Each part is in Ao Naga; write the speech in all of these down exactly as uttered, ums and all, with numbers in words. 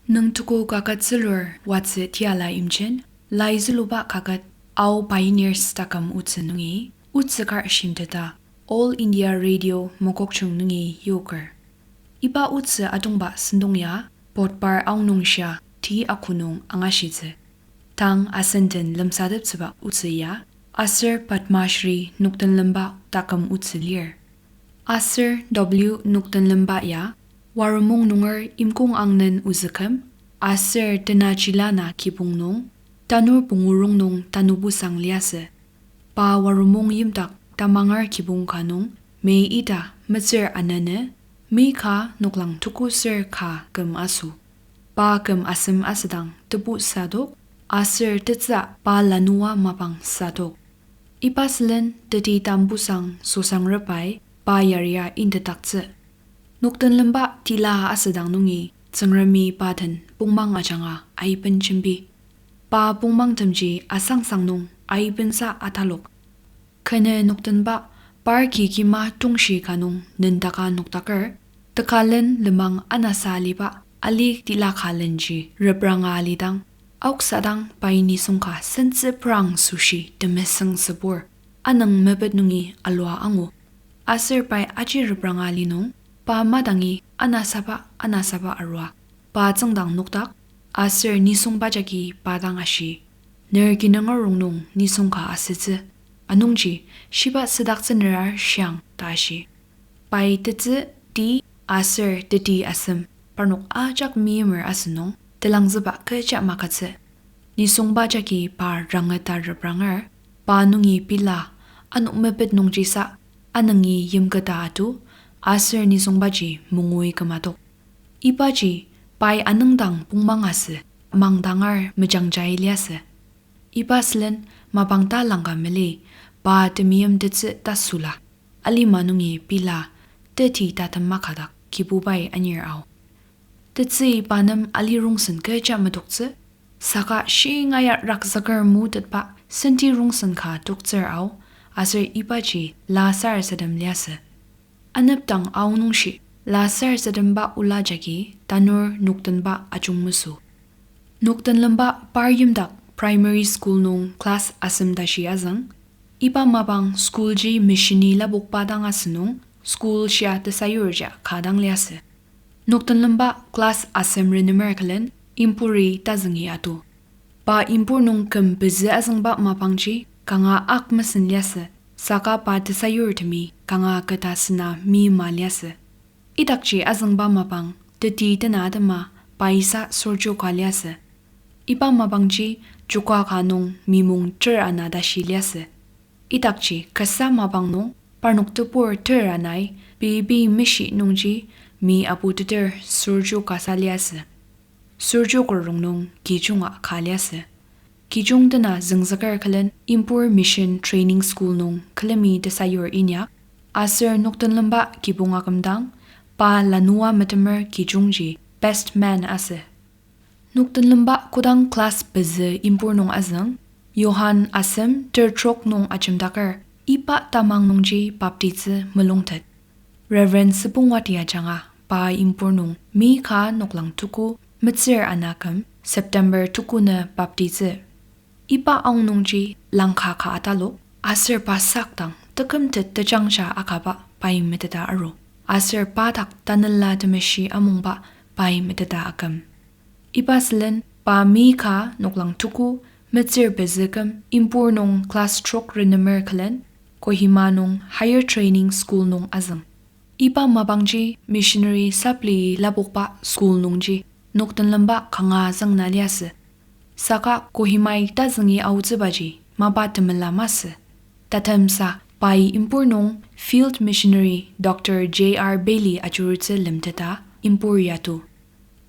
Nüngtugu kaket zülur watsü tiala imjen, lai züluba kaket Ao Pioneers taküm otsü nungi, otsü kar shimteta, All India Radio Mokokchung nungi yoker. Iba otsü atongba sentong ya, Bodhbar aonung shia, ti akhunung angashitsü. Tang asen den lemsateptsüba otsü ya, aser Padma Shri Nokdenlemba taküm otsü lir. Aser W Nokdenlemba ya, Waromung nunger Imkong angnen ozüküm, aser Tenajila na kibong nung, tanur pungurung nung tanubusang liasü. Pa Waromung yimdak tamanger kibong ka nung, May ita metsür anenü, May ka noklang tuku ser ka küm aso. Pa küm asem asüdang tebu sadok, aser tetsü pa lanua mapang sadok. Iba sülen teti tambusang sosangrep pai pa yaria intetdaktsü. Nokdenlemba tila asüdang nungi Tsüngremi pa den pongmang ajanga aiben jembi. Pa pongmangtemji asangsang nung aibensa atalok. Kenü Nokdenba par ki kima tongshi ka nung nendaka nokdaker, tekalen lenmang anasa aliba ali tila ka lenji repranga alidang, aoksadang pai nisung ka sentsü prang süshi temesüng sübur, anüng mepet nungi alua angu. Aser pai aji repranga ali nung, pa madangi anasaba anasaba arua. Pa tsüngdang nokdak, aser nisungba jagi pa dang ashi, Ner kinunger rongnung nisung ka asütsü, anungji shiba südaktsüner ar shiang ta ashi. Pai tetsü ti aser teti asem parnok ajak meimer asünung telangzüba kecha makatsü. Nisungba jagi pa rangeta repranger, pa nungi pila, ano mepet nungjisa, anüngi yimketa atu, aser nisungbaji mongui kümatok. Ibaji pai anüngdang pongmang asü, mangdangar mejangjai liasü. Iba sülen mapang ta langka mali, pa temeim tetsü tasüla, alima nungi pila, teti tatem makadak Kibubai anir ao. Tetsü pa nem ali rongsen kecha metoktsü, saka shingaia rakzüker mutetba senti rongsen ka toktsür ao, aser ibaji la sarasadem liasü. Anepdang aonungshi, la sarasademba ola jagi tanur Nokdenba ajungmesü. Nokdenlemba par yimdak primary school nung class asem tashi azüng, iba mapang school ji missioni lapokba dang asünung school shia tesayurja ka dang liasü. Nokdenlemba class asem renemer külen Impuri tazüngi atu. Pa Impur nung küm pezü azüngba mapangji kanga ak mesen liasü, saka pa tesayurtemi kanga keta sena meima liasü. Idakji azüngba mapang teti tena atema paisa sorjo ka liasü. Iba mapangji joka ka nung mimong ter ana tashi liasü. Idakji kasa mapang nung parnok tebur ter anai pei pei mishi nungji mi apu teter sorjo kasa liasü. Sorjo kür rongnung kijunga ka liasü. Kijung tena züngzüker külen Impur Mission Training School nung külemi tesayur inyak, aser Nokdenlemba kibong akümdang, pa lanua metemer kijungji best man asü. Nokdenlemba kodang class pezü Impur nung azüng, Johan asem ter trok nung ajemdaker, iba tamang nungji baptitsü melungtet. Reverend Süpongwati ajanga pa Impur nung mi ka noklang tuku metsür ana küm September tuku nü baptitsü. Iba aonungji langka ka atalok, aser pa sakdang tekümtet tejangja akaba pai meteta aru, aser pa dak Tanela Temeshi amungba pai meteta aküm. Iba sülen pa mi ka noklang tuku metsür pezü küm Impur nung class trok renemer külen Kohima nung Higher Training School nung azüng. Iba mapangji missionary sapli lapokba school nungji Nokdenlemba kanga züngna liasü. Saka Kohimai tazüngi aotsübaji mapa temela masü. Tatemsa pai Impur nung Field Missionary Doctor J R Bailey ajurutsü lemteta Impur yatu.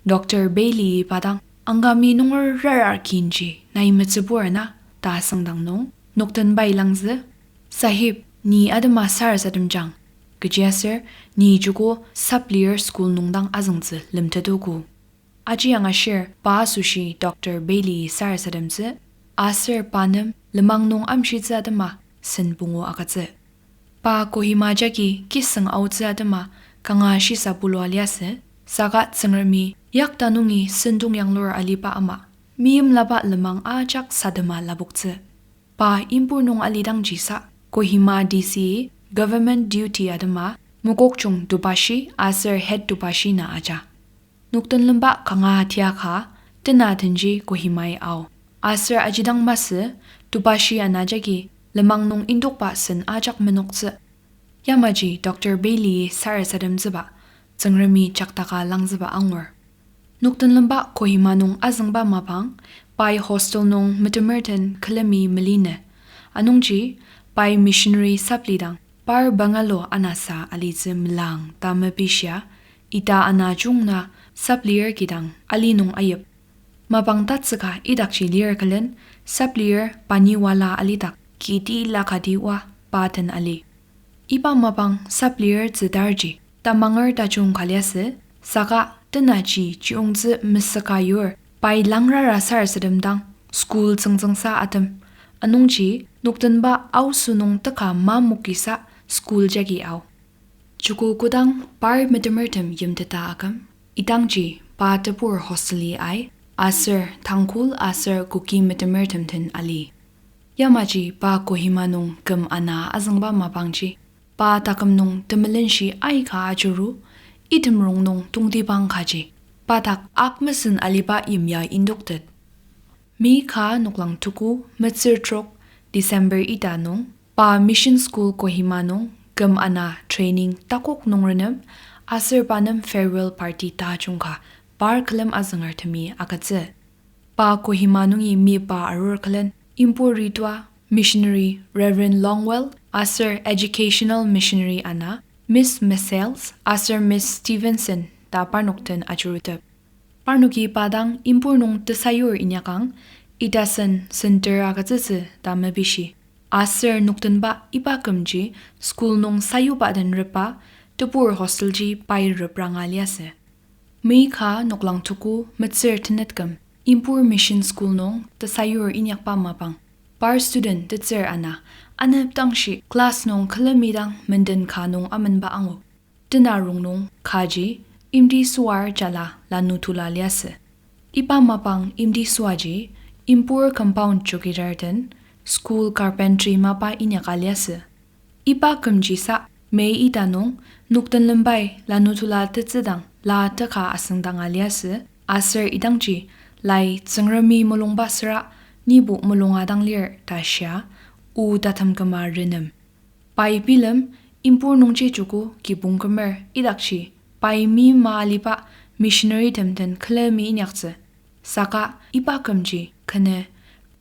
Doctor Bailey pa dang, Angami nunger rarar kinji nai metsübur na, ta asüngdang nung, Nokdenbai langzü, Sahib, ni atema sarasademjang, kechiaser ni joko saplir school nung dang azüngtsü lemtetogo. Aji angashir pa asoshi Doctor Bailey sarasademtsü, aser pa nem lenmang nung amshitsü atema sen pungu agütsü. Pa Kohima jagi kisüng aotsü atema kanga shisa bulua liasü, saka Tsüngremi Yakta nungi sentong yanglur aliba ama, meimlaba lenmang ajak sadema lapoktsü. Pa Impur nung alidangji sa, Kohima D C government duty atema, Mokokchung Tebashi aser Head Tebashi na aja. Nokdenlemba kanga tiaka, tena tenji Kohimai ao. Aser ajidang masü, Tebashi ana jagi lenmang nung indokba sen ajak menoktsü. Yamaji Doctor Bailey sarasademtsüba, Tsüngremi jaktaka langzüba angur. Nokdenlemba Kohima nung azüngba mapang, pai hostel nung metemertem külemi meline. Anungji, pai missionary saplidang, par bungalow anasa alitsü melang ta mepishia, ita ana jungna saplir kidang ali nung ayip. Mapang tatsüka idakji lir külen, saplir pani wala alidak kiti lakati oa pa den ali. Iba mapang saplir tsüdarji tamanger tajung ka liasü, saka tenaji chiyungtsü mesüka yur, pai langrara sarasademdang, school tsüngtsüngsa atem. Anungji, nokdenba aosü nung teka mamokisa school jagi ao. Joko kodang par metemertem yimteta aküm, idangji pa tebur hostel-i ai, aser Tangkhul aser Kuki metemertem den ali. Yamaji pa Kohima nung küm ana azüngba mapangji, pa taküm nung temelenshi aika ajuru, item rongnung tongtibang kaji, pa dak akmesen aliba yimya indoktet. Meyi ka noklang tuku metsür trok December ita nung, pa Mission School Kohima nung küm ana training takok nung renem, aser pa nem farewell party tajung ka par külem azüngertemi agütsü. Pa Kohima nungi meyipa arur külen Impur ritua missionary Reverend Longwell aser educational missionary ana Miss Messels aser Miss Stevenson ta parnok den ajurutep. Parnoki pa dang Impur nung tesayur inyakang, ita sen center agütsütsü ta mepishi. Aser nokdenba iba kümji school nung sayuba den repa, tebur hostel ji pai repranga liasü. Meyi ka noklang tuku metsür tenet küm, Impur Mission School nung tesayur inyakba mapang, par student tetsür ana, anepdangshi class nung külemidang menden ka nung amenba angu. Tena rongnung kaji, Imtisuar jala lanutula liasü. Iba mapang Imtisuaji, Impur compound chowkidar den, school carpentry mapa inyaka liasü. Iba kümji sa, May ita nung, nokdenlembai lanutula tetsüdang la teka asüngdanga liasü, aser idangji, lai Tsüngremi mulungba süra, nibo mulunga dang lir ta shia, o tatem küma renem. Pai bilem, Impur nungji joko kibong kümer idakji, pai meima aliba missionary tem den külemi inyaktsü. Saka iba kümji kenü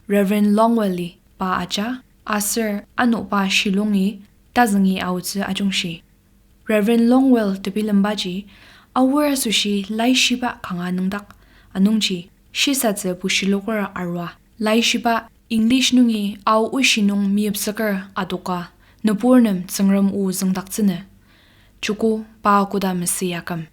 Reverend Longwell-i pa aja, aser ano pa Shillong-i tazüngi aotsü ajungshi. Reverend Longwell tebilembaji, aor asoshi laishiba kanga nüngdak, anungji shisatsü bushiloker arua. Laishiba English nungi Ao oshi nung meyipsüker adoka, nübur nem Tsüngrem o züngdaktsünü. Joko pa koda mesüi aküm.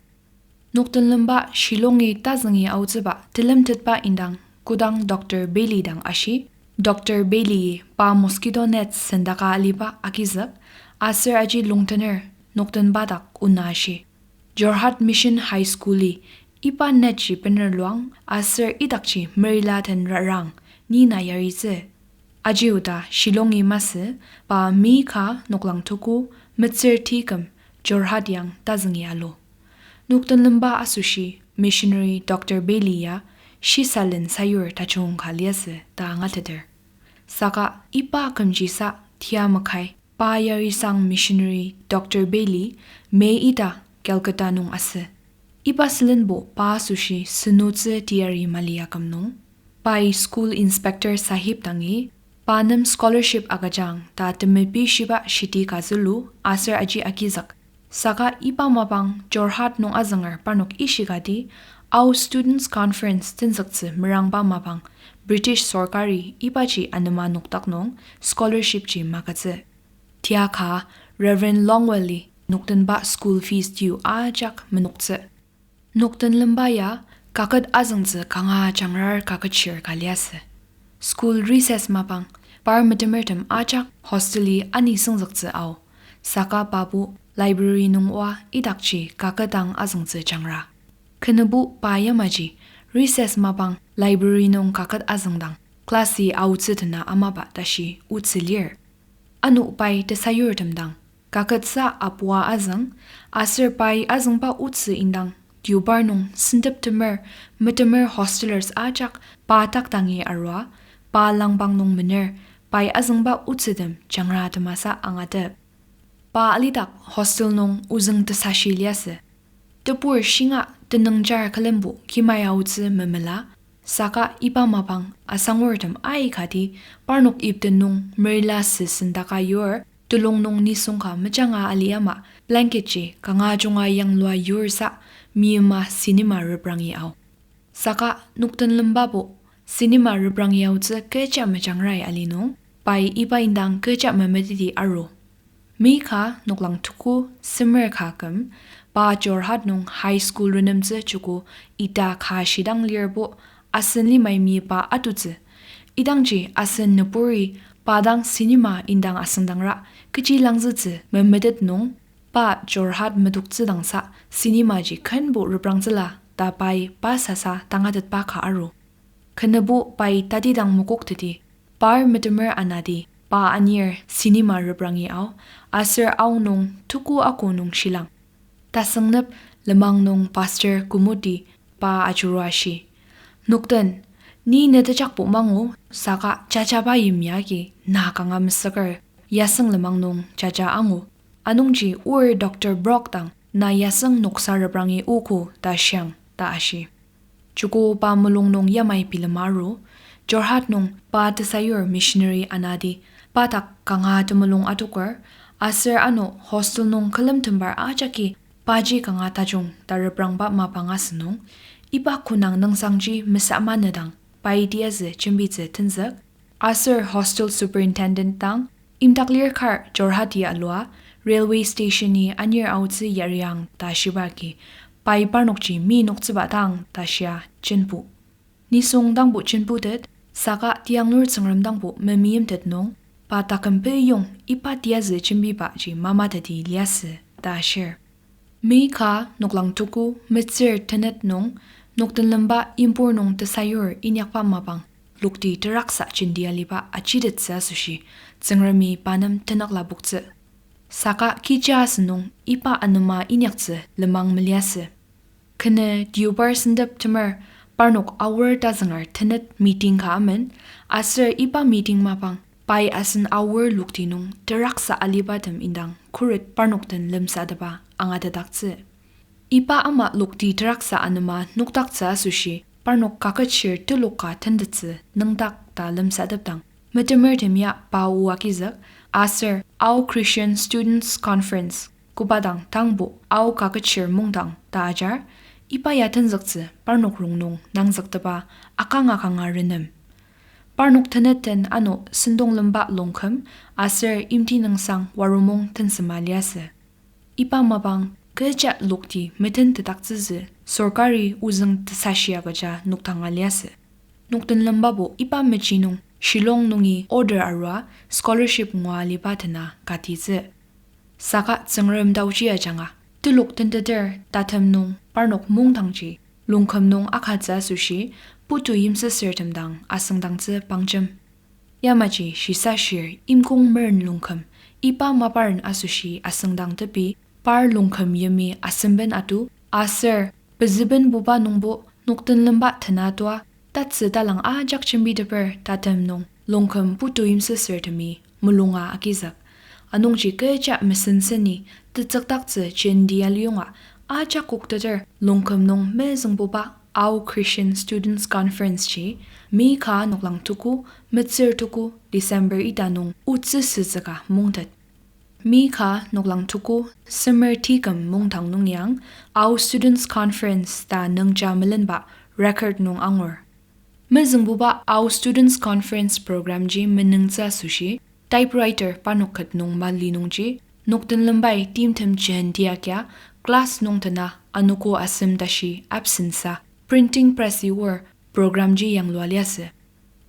Nokdenlemba Shillong-i tazüngi aotsüba telemtetba indang kodang Doctor Bailey dang ashi, Doctor Bailey-i pa mosquito net sendaka aliba agizük, aser aji lungtener nokdenba dak ona ashi. Jorhat Mission High School-i iba net ji bener luang aser idakji merila den rarang ni na yaritsü. Aji oda Shillong-i masü, pa May ka noklang tuku metsür ti küm Jorhat yang tazüngi alu. Nokdenlemba asoshi missionary Doctor Bailey ya shisalen sayur tajung ka liasü ta angateter. Saka iba kümji sa tia makai, pa yarisang missionary Doctor Bailey May ita Calcutta nung asü. Iba sülenbo pa asoshi senotsü teyari mali aküm nung, pai school inspector sahib dangi pa nem scholarship agüjang ta temepi shiba shiti ka zülu aser aji agizük. Saka iba mapang Jorhat nung azünger parnok ishikati, Ao Students' Conference tenzüktsü merangba mapang British sorkari ibaji anema nokdak nung scholarship ji magütsü. Tiaka Reverend Longwell-i nokdenba school fees tiu ajak menoktsü. Nokdenlemba ya kaket azüngtsü kanga jangrar kaketshir ka liasü. School recess mapang par metemertem ajak hostel-i ani süngzüktsü ao. Saka pabo library nung oa idakji kaket dang azüngtsü jangra. Kenübo pa yamaji recess mapang library nung kaket azüngdang, class-i aotsü tena amaba tashi otsü lir. Ano pai tesayurtem dang, kaketsa apua azüng, aser pai azüngba otsü indang, deobar nung sentep temer, metemer hostelers ajak pa taktangi arua, pa langpang nung mener, pai azüngba otsütem jangra temasa angatep. Pa alidak hostel nung ozüng tesashi liasü. Tebur shinga tenüngjar külembo kimai aotsü memela, saka iba mapang asangurtem aikati parnok ipten nung merila sü sendaka yur, telung nung nisung ka mejanga ali ama blanket ji kanga junga yanglua yur sa meyima cinema reprangi ao. Saka Nokdenlembabo cinema reprangi aotsü kecha mejangrai ali nung, pai iba indang kecha memeteti aru. Meyi ka noklang tuku semer ka küm, pa Jorhat nung high school renemtsü joko ita ka shidang lirbo asen limai meyipa atutsü. Idangji asen nüburi pa dang cinema indang asüngdangra kechi langzütsü memetet nung, pa Jorhat medoktsüdangsa cinema ji kenbo reprangtsüla ta pai pa sasa tangatetba ka aru. Kenübo pai tatidang makokteti, par metemer anati pa anir cinema reprangi ao, aser aonung tuku ako nung shilang. Tasüngnep lenmang nung pastor kümoti pa ajurua ashi, Nokden, ni ne tejakbo mangu, saka jajaba yimya agi na kanga mesüker, yasüng lenmang nung jaja angu. Anungji or Doctor Brock dang na yasüng noksa reprangi ogo ta shiang ta ashi. Joko pa mulung nung yamai bilema aru, Jorhat nung pa tesayur missionary anati, pa dak kanga temulung adoker, aser ano hostel nung külemtembar ajaki paji kanga tajung ta reprangba mapang asünung, iba konang nüngsangji mesa manedang pai tiyazü jembitsü tenzük, aser hostel superintendent dang, imdak lir kar Jorhat-i alua, railway station-i anir aotsü yariang ta shiba agi, pai parnokji mi noktsüba dang ta shia jenbu. Nisung dangbo jenbutet, saka tiyanglur Tsüngrem dangbo memeimtet nung, pa taküm peyong iba tiyazü jembibaji mamateti liasü ta ashir. Meyi ka noklang tuku metsür tenet nung, Nokdenlemba Impur nung tesayur inyakba mapang lokti teraksa jenti aliba ajitettsü asoshi, Tsüngremi pa nem tenük lapoktsü. Saka kecha asünung iba anema inyaktsü lenmang meliasü. Kenü Deobar sentep temer parnok Aor tazünger tenet meeting ka amen, aser iba meeting mapang pai asen Aor lokti nung teraksa alibatem indang khuret parnok den lemsatepba angatetdaktsü. Iba ama lokti teraksa anema nokdaktsü asoshi parnok kaketshir telok ka tentettsü nüngdak ta lemsatepdang, metemertem ya pa o agizük, aser Ao Christian Students Conference, koba dang tangbo Ao Kaketshir Mungdang ta ajar, iba ya tenzüktsü parnok rongnung nangzüktepa akanga kanga renem. Parnok tenet den ano sentong lemba longküm aser yimti nüngsang waromong tensema liasü. Iba mapang kecha lokti metentetdaktsütsü sorkari ozüng tesashi agüja nokdanga liasü. Nokdenlembabo iba mechi nung Shillong nungi order arua scholarship ngua aliba tena katitsü. Saka Tsüngrem taoji ajanga telok tenteter tatem nung parnok mungdangji longküm nung akatsü asoshi putu yimsüsürtem dang asüngdangtsü pangjem. Yamaji shisashir imkong meren longküm iba maparen asoshi asüngdangtepi par longküm yimi asemben atu aser pezübenbuba nungbo Nokdenlemba tenatua tatsü talang ajak jembiteper tatem nung longküm putu yimsüsürtemi mulunga agizük. Anungji kecha mesenseni tetsükdaktsü jenti aliyonga ajak kokteter longküm nung mezüngbuba Ao Christian Students Conference ji May ka noklang tuku, metsür tuku, December ita nung otsü süzüka mungtet. May ka noklang tuku, semer ti küm mungdang nung yang, Ao Students Conference ta nüngja melenba record nung angur. Mezüngbuba Ao Students Conference program ji menüngtsü asoshi, typewriter parnok ket nung mali nungji, Nokdenlembai timtem jenti agia, class nung tena anogo asem tashi absent sa, printing press-i or program ji yanglua liasü.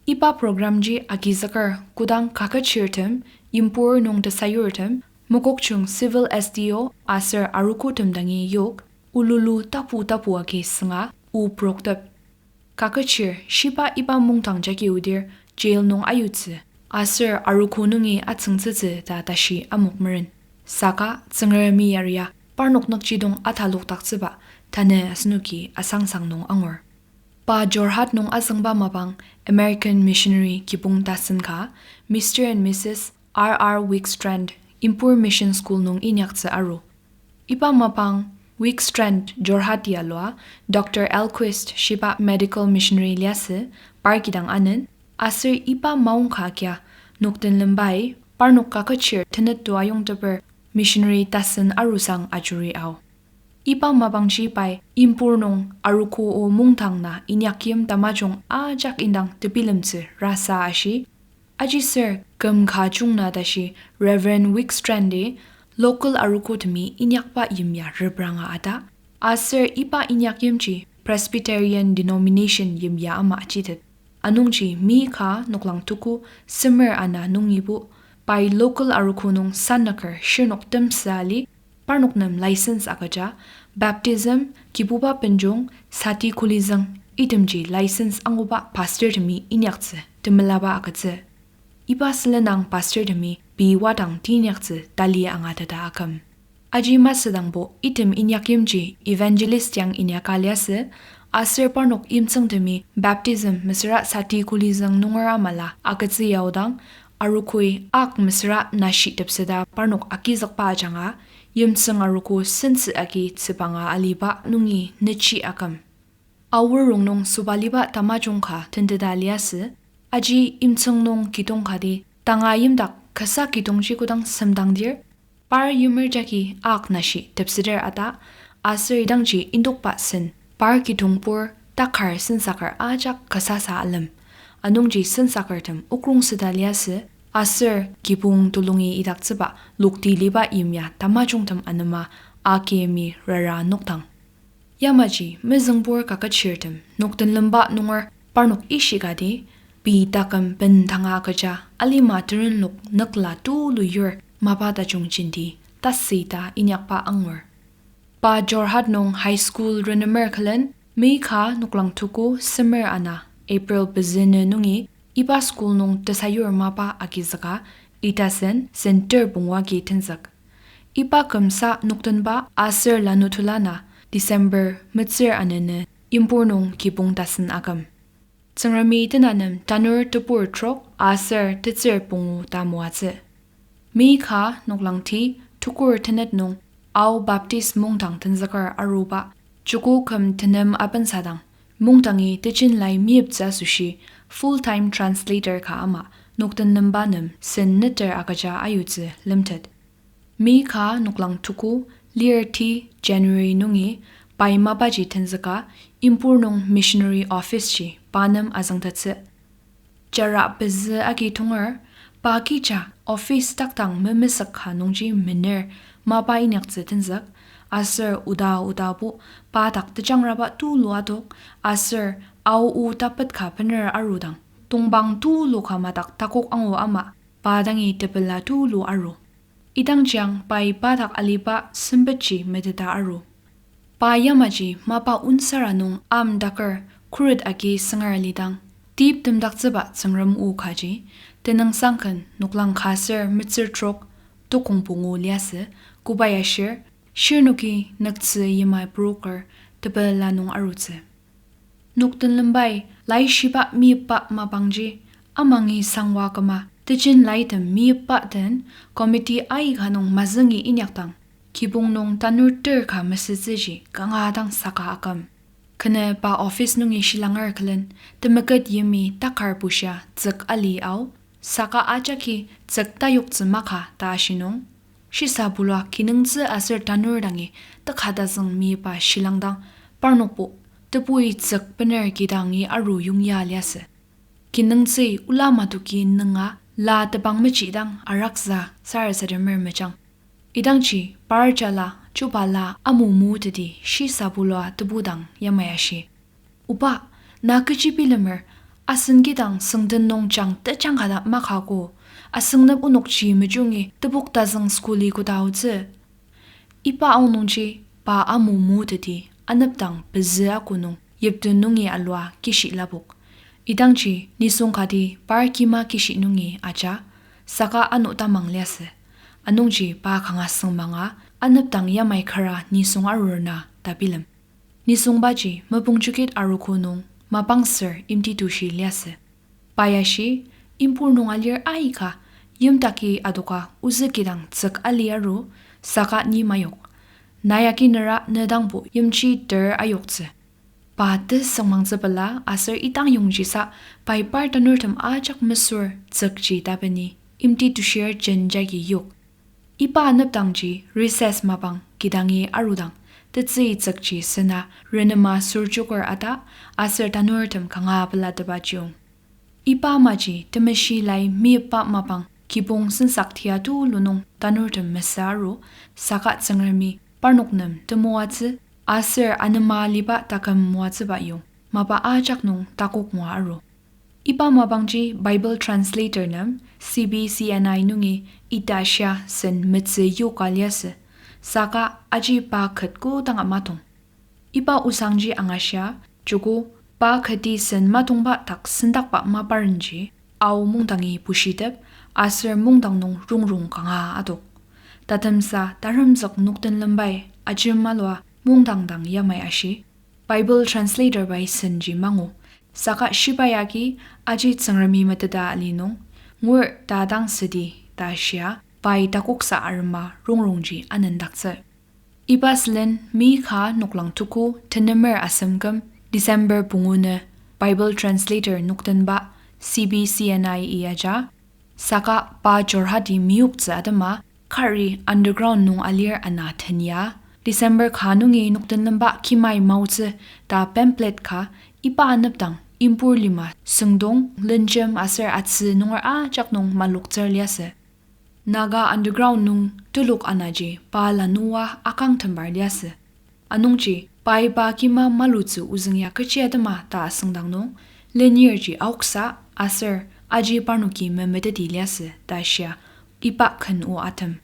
Iba program ji agizüker kodang kaketshirtem, impur nung tesayurtem, Mokokchung Civil S D O aser arogotem dangi yok, ululu tapu tapu agi sünga o proktep. Kaketshir shiba iba mungdang jagi odir jail nung ayutsü, aser arogo nungi atsüngtsütsü ta tashi amok meren. Saka Tsüngremi yaria parnok nükjidong atalokdaktsüba tanü asenoki asangsang nung angur. Pa Jorhat nung azüngba mapang American missionary kibong tasen ka Mister and Missus R R Wickstrand Impur Mission School nung inyaktsü aru. Iba mapang Wickstrand Jorhat ya lua Doctor Ahlquist shiba medical missionary liasü par kidang anen, aser iba maongka kia Nokdenlembai parnok kaketshir tenet to ayongteper missionary tasen arusang ajuri ao. Iba mapangji pai Impur nung arogo o mungdang na inyakyim tamajung ajak indang tebilemtsü rasa ashi, ajiser küm ka jungna tashi Reverend Wickstrandi local arogotemi inyakba yimya repranga ata, aser iba inyakyimji Presbyterian denomination yimya ama ajitet. Anungji May ka noklang tuku semer ana nungibo, pai local arogo nung sanaker shirnok temsü ali, parnok nem license agüja, baptism, Kibuba benjong, sati kolizüng, itemji license anguba pastortemi inyaktsü temelaba agütsü. Iba sülenang pastortemi pei wadang teinyaktsü tali angateta aküm. Aji masüdangbo item inyakyimji evangelist yang inyaka liasü, aser parnok yimtsüngtemi baptism mesüra sati kolizüng nunger amala agütsü yaodang, arogoi ak mesüra nashi tepseta parnok agizükba ajanga, yimtsüng arogo sentsü agi tsübanga aliba nungi nechi aküm. Aor rongnung sobaliba tamajung ka tenteta liasü, aji yimtsüng nung kidong kati tanga yimdak kasa kidongji kodang semdangdir, par yimer jagi ak nashi tepseter ata, aser idangji indokba sen par kidongpur takar sensaker ajak kasasa alem. Anungji sensakertem okrong süda liasü, aser kibong tulungi idaktsüba lokti liba yimya tamajungtem anema akemi rara nokdang. Yamaji mezüngbur kaketshirtem Nokdenlemba nunger parnok ishikati, pei taküm bendanga kecha alima terenlok nükla tulu yur mapa tajung jenti tasüita inyakba angur. Pa Jorhat nung high school renemer külen, May ka noklang tuku semer ana, April pezünü nungi iba school nung tesayur mapa agizüka, itasen center pungu agi tenzük. Iba kümsa Nokdenba aser lanutulana December metsür anenü Impur nung kibong tasen aküm. Tsüngremi tenanem tanur tebur trok aser tetsür pungu ta moatsü. May ka noklang ti tukur tenet nung Ao Baptist mungdang tenzüker aruba, joko küm tenem apensadang, mungdangi tejen lai meyiptsü asoshi full-time translator ka ama Nokdenlemba nem sen neter agüja ayutsü lemtet. May ka noklang tuku lir ti January nungi pai mapaji tenzüka Impur nung missionary office ji pa nem azüngtettsü. Jara pezü agi tonger, pa kija office takdang memesük ka nungji mener mapa inyaktsü tenzük, aser oda odabo pa dak tejangraba tulu adok, aser Ao o tapet ka bener arudang, tongpang tulu ka madak takok angu ama, pa dangi tepela tulu aru. Idangjiang pai pa dak aliba sempetji meteta aru. Pa yamaji mapa onsara nung amdaker khuret agi süngar lidang, tip temdaktsüba Tsüngrem o kaji, tenüngsangken noklang ka ser metsür trok tokong pungu liasü, koba yashir, shirnoki nüktsü yimai broker tepela nung arutsü. Nokdenlembai laishiba meyipba mapangji, amangi sangwa küma tejen laitem meyipba den committee aika nung mazüngi inyakdang, kibong nung tanur ter ka mesütsüji kanga dang saka aküm. Kenü pa office nungi shilanger külen, temeket yimi takar bushia tsük ali ao, saka ajaki tsük tayoktsü maka ta ashi nung, shisabulua kinungtsü aser tanur dangi teka tazüng meyipba shilangdang, parnokbo tebui tsük bener kidangi aru yongya liasü. Kinungtsü ola matoki nünga la tebang mechidang araksa sarasademer mejang. Idangji par jala chuba la amumu teti shisabulua tebudang yamai ashi, Oba, na kechi bilemer, asen kidang süngden nung jang tejang ka ta makako, asüngnep onokji mejungi tebok tazüng skuli koda aotsü. Iba aonungji, pa amu muteti anepdang pezü ako nung yipten nungi alua kishi lapok. Idangji nisung kati par kima kishi nungi aja, saka ano tamang liasü. Anungji pa kanga süngmanga anepdang yamai kara nisung arur na ta bilem. Nisungbaji mopung jukit arogo nung mapang ser yimti tushi liasü. Pa yashi, Impur nung alir aika, yimdaki adoka ozü kidang tsük ali aru, saka ni mayok. Na yagi nera ne dangbo yimji ter ayoktsü. Pa tesüngmangtsü pela aser idang yongjisa pai par tanurtem ajak mesür tsükji tapeni yimti tushir jenjagi yok. Iba anepdangji recess mapang kidangi arudang, tetsü itsükji sena renema sürjuker ata aser tanurtem kanga pelatepa jiung. Iba amaji temeshi lai meyipba mapang kibong sensak tia tulu nung tanurtem mesü aru, saka Tsüngremi parnok nem temoatsü aser anema aliba taküm moatsüba yong mapa ajak nung takok ngua aru. Iba mapangji Bible translator nem C B C N I nungi ita shia sen metsü yoka liasü, saka aji pa ket kodanga matong. Iba osangji angashia, joko pa keti sen matongba dak sendakba maparenji, Ao mungdangi bushitep, aser mungdang nung rongrong kanga adok. Tatemsa taremzük Nokdenlembai ajemalua mungdang dang yamai ashi, Bible translator bai senji mangu, saka shibai agi aji Tsüngremi meteta ali nung, ngur ta dang südi ta shia, pai takoksa arema rongrongji anendaktsü. Iba sülen mi ka noklang tuku tenemer asem küm December pungu nü Bible translator Nokdenba C B C N I-i aja, saka pa Jorhati meyoktsü atema kari underground nung alir ana tenya, December ka nungi Nokdenlemba kimai maotsü ta pamphlet ka iba anepdang Impur lima süngdong, lenjem aser atsü nunger ajak nung maloktsür liasü. Naga underground nung telok anaji pa lanua akangtembar liasü. Anungji pai pa kima malutsü ozüng ya kechi atema ta asüngdang nung, lenirji aoksa aser aji parnoki memeteti liasü ta shia iba ken o atem.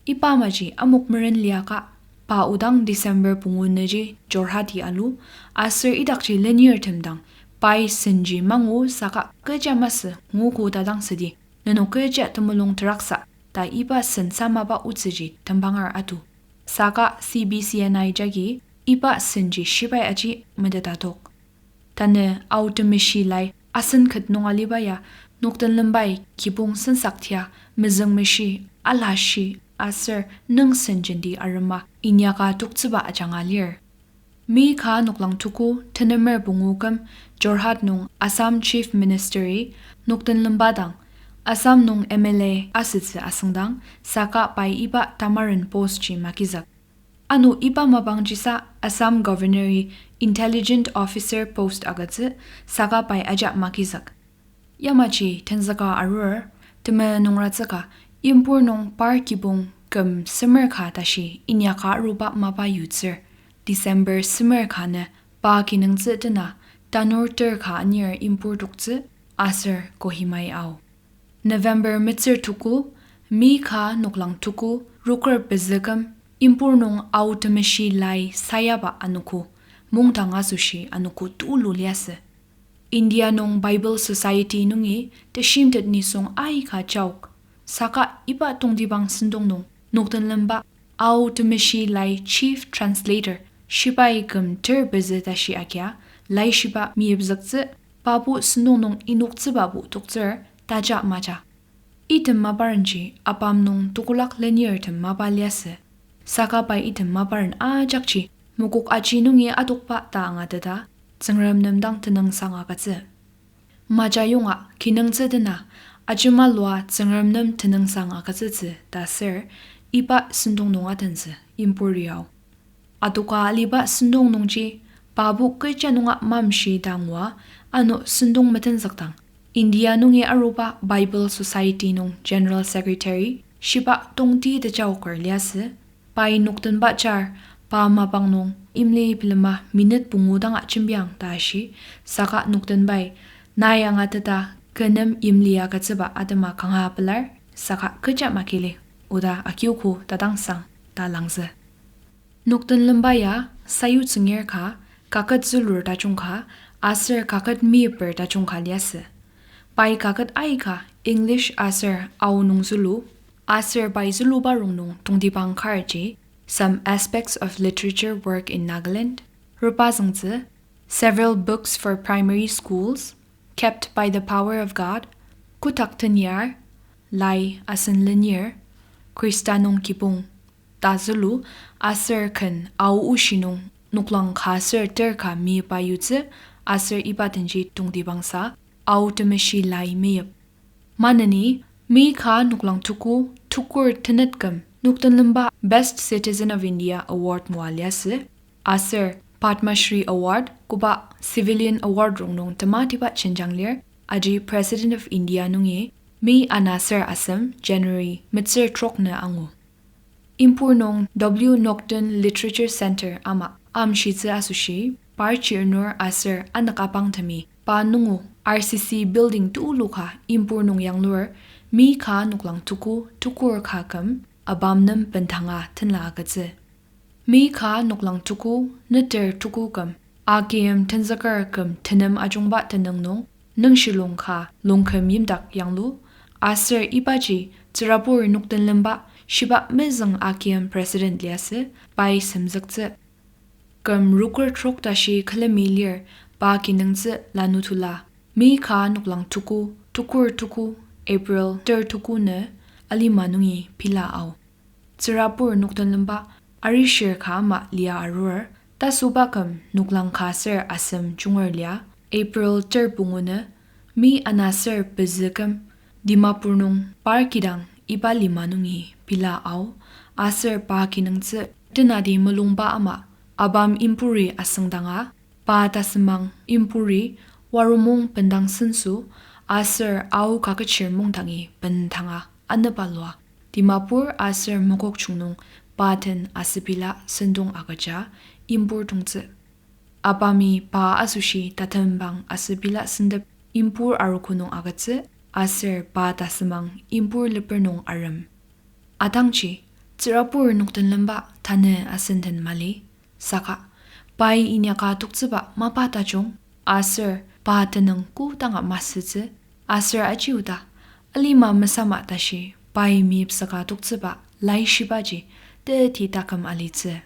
Iba amaji amok meren liaka, pa odang December pungu nüji Jorhati alu, aser idakji lenirtem dang, pai senji mangu saka kecha masü nguogo ta dang südi, nenok kecha temulung teraksa ta iba sen samaba otsüji tembanger atu. Saka C B C N I jagi iba senji shibai aji meteta tok. Tanü Ao Temeshi Lai asen ket nung aliba ya, Nokdenlembai kibong sensak tia, mezüngmeshi, alashi, aser nüngsen jenti arema inyaka toktsüba ajanga lir. Mi ka noklang tuku tenemer pungu küm Jorhat nung Assam Chief Minister-i Nokdenlemba dang Assam nung M L A asütsü asüngdang, saka pai iba tamaren post ji magizük. Ano iba mapangjisa Assam Governor-i Intelligent Officer post agütsü, saka pai ajak magizük. Yamaji tenzüka arur, temenungratsüka, Impur nung par kibong küm semer ka tashi inyaka aruba mapa yutsür, December semer ka nü pa kinungtsü tena, tanur ter ka anir Impur toktsü, aser Kohimai ao. November metsür tuku, mi ka noklang tuku, roker pezü küm, Impur nung Ao Temeshi Lai sayaba anogo, mungdang asoshi anogo tulu liasü. India nung Bible Society nungi teshimtet nisung aika jaok, saka iba tongtibang sentong nung Nokdenlemba Ao Temeshi Lai Chief Translator shibai küm ter pezü tashi agia, laishiba meyipzüktsü, pabo sentong nung inoktsübabo toktsür, taja maja. Item maparenji apam nung tekolak lenirtem mapa liasü. Saka pai item maparen ajakji mokok aji nungi adokba ta angateta, Tsüngrem nem dang tenüngsang agütsü. Maja yonga kinungtsü dena, ajemalua Tsüngrem nem tenüngsang agütsütsü ta ser, iba sentong nung atentsü, Impur ao. Adoka aliba sentong nungji, pabo kecha nunga mamshi ta ngua, ano sentong metenzükdang, India nungi aruba Bible Society nung General Secretary, shiba tongti tejaoker liasü, pai Nokdenba jar, pa mapang nung imli bilema minute pungu danga jembiang ta ashi, saka Nokdenbai, nai angateta kü nem imli agütsüba atema kanga pelar, saka kecha makili, oda akiogo tadangsang ta langzü. Nokdenlemba ya sayutsüngir ka, kaket zülur tajung ka, aser kaket meyiper tajung ka liasü. Pai kaket aika English aser Ao nung zülu, aser pai züluba rongnung tongtibang karji, Some Aspects of Literature Work in Nagaland, repa züngtsü, Several Books for Primary Schools, Kept by the Power of God, Kotak Tenyar, Lai Asen Lenir, Khrista nung Kibong, ta zülu, aser ken Ao oshi nung noklang ka aser ter ka meyipa yutsü, aser iba denji tongtibangsa, Ao Temeshi Lai meyip. Maneni, mi ka noklang tuku, tukur tenet küm, Nokdenlemba Best Citizen of India Award ngua liasü, aser Padma Shri Award, koba civilian award rongnung tematiba jenjang lir, aji President of India nungi, mi ana ser asem, January, metsür trok nü angu. Impur nung W Nokden Literature Centre ama amshitsü asoshi, par chirnur aser anük abangtemi pa nungu R C C building tuluka Impur nung yanglur, mi ka noklang tuku tukur ka küm, abam nem bendanga tenla agütsü. Mi ka noklang tuku neter tuku küm, A K M tenzüker küm tenem ajungba tenüng nung, nüngshilung ka Longküm Yimdak yanglu, aser ibaji tsürabur Nokdenlemba shiba mezüng A K M president liasü, pai semzüktsü. Küm rokur trok tashi külemi lir pa kinungtsü lanutula, mi ka noklang tuku, tukur tuku, April ter tuku nü, alima nungi pila ao. Tsürabur Nokdenlemba arishir ka ama lia arur, tasoba küm noklang ka ser asem junger lia, April ter pungu nü, mi ana ser pezü küm, Dimapur nung par kidang iba lima nungi pila ao, aser pa kinungtsü tenati mulungba ama, Abam Impuri asüngdanga, pa tasümang Impuri, Waromung bendang senso, aser Ao kakechir mungdangi bendanga anüba lua, Dimapur aser Mokokchung nung pa den asübila sentong agüja Impur tongtsü. Abami pa asoshi tatembang asübila sentep Impur arogo nung agütsü, aser pa tasümang Impur leper nung arem. Atangji, tsürabur Nokdenlemba tanü asenden mali, saka pai inyaka toktsüba mapa tajung, aser pa tenüng kodanga masütsü, aser aji oda, alima mesama tashi pai meyipsaka toktsüba laishibaji teti taküm alitsü.